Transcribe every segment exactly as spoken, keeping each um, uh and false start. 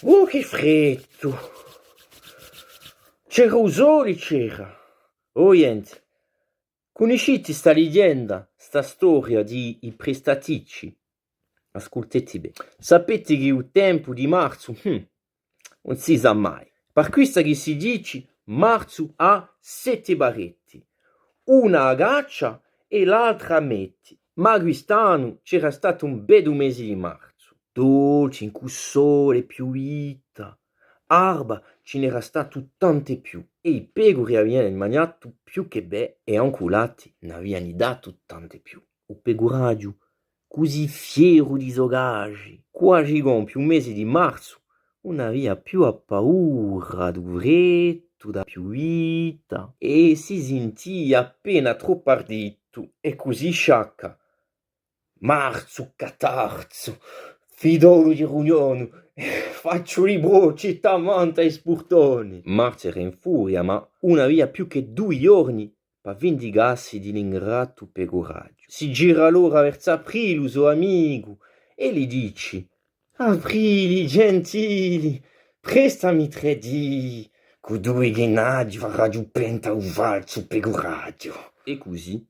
Oh, chì freddu! C'era u soli, c'era! O ghjenti, cunnisciti sta lighjenda, sta storia di i prestaticci? Asculteti bè. Sapeti chì u tempu di marzu, hm, ùn si sà mai. Par quissa chì si dici marzu hà setti baretti, una à caccia è l'altra à metti. Ma quist'annu c'era statu un beddu mesi di marzu, dolci, incù sole, piuvita, arba, ci n'era statu tante più, è i pecuri aviani magnatu più chè bè, è ancu u latti n'aviani datu tante più. U pecuraghju, cusì fieru di so casgi, quasi compiu u mesi di marzu, ùn avia più a paura di u freddu, di a piuvita, è si sintia appena troppu ardittu, è cusì sciacca: Marzu, catarzu, fidolu di rugnonu, facciu li brocci tamanta i spurtoni. Marzu era in furia, ma ùn avia più chè dui ghjorni pà vindicassi di l'ingratu pecuraghju. Si gira allora versu Aprili, u so amicu, è li dici: Aprili, gentili, prestami trè dì, cù dui dinari faraghju penta à u falsu pecuraghju. È cusì,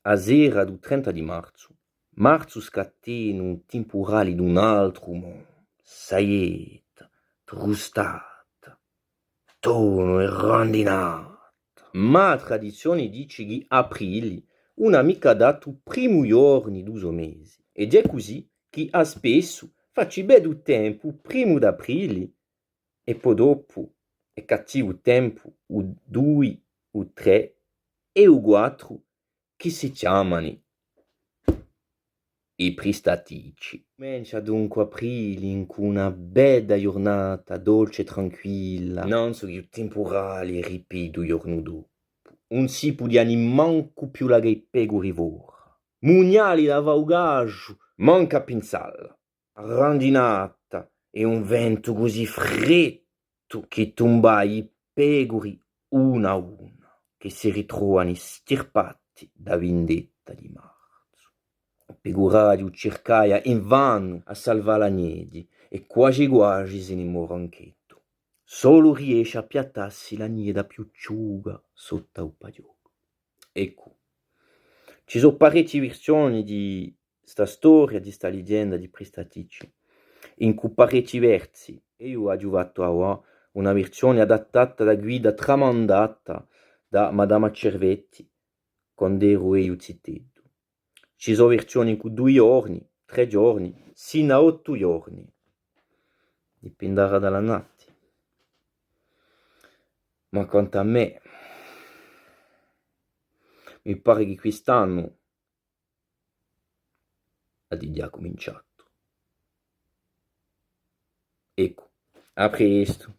a sera di u trenta di marzu, marzu scatena un timpurali d'un altru mondu, saietta, trustata, tonu è randinata. Ma a tradizioni dici chì Aprili ùn hà micca datu primu ghjorni di u so mesi, ed hè cusì chì à spessu faci beddu tempu primu d'Aprili, è po dopu hè cattivu tempu u dui, u trè è u quattru, chì si chjamani i pristaticci. Cumencia dunque Aprili incù una bedda ghjurnata dolce è tranquilla, nanzu chì u timpurali hè ripitu u ghjornu dopu. Ùn si pudiani mancu più lacà i pecuri fora. Mugnali da fà u casgiu, mancu à pinsalla. Randinata è un ventu cusì freddu chì tumbai i pecuri una à una, chì si ritrovani stirpati da a vindetta di marzu. U pecuraghju circaia invanu à salvà l'agneddi è quasi quasi si ni mori anch'eddu. Solu riesci à piattassi l'agnedda più chjuca sottu à u paghjolu. Eccu. Ci sò parechji virsioni di sta storia, di sta lighjenda di Pristaticci, incù parechji versi, è eiu aghju fattu avà una virsioni adattata da Guida, tramandata da Madama Cervetti, quand'eru eiu ziteddu. Ci sò virsioni incù dui ghjorni, trè ghjorni, sinu à ottu ghjorni. Dipindarà da l'annati. Ma quant'à mè, mi pari chì quist'annu hà dighjà cuminciatu. Eccu, à prestu.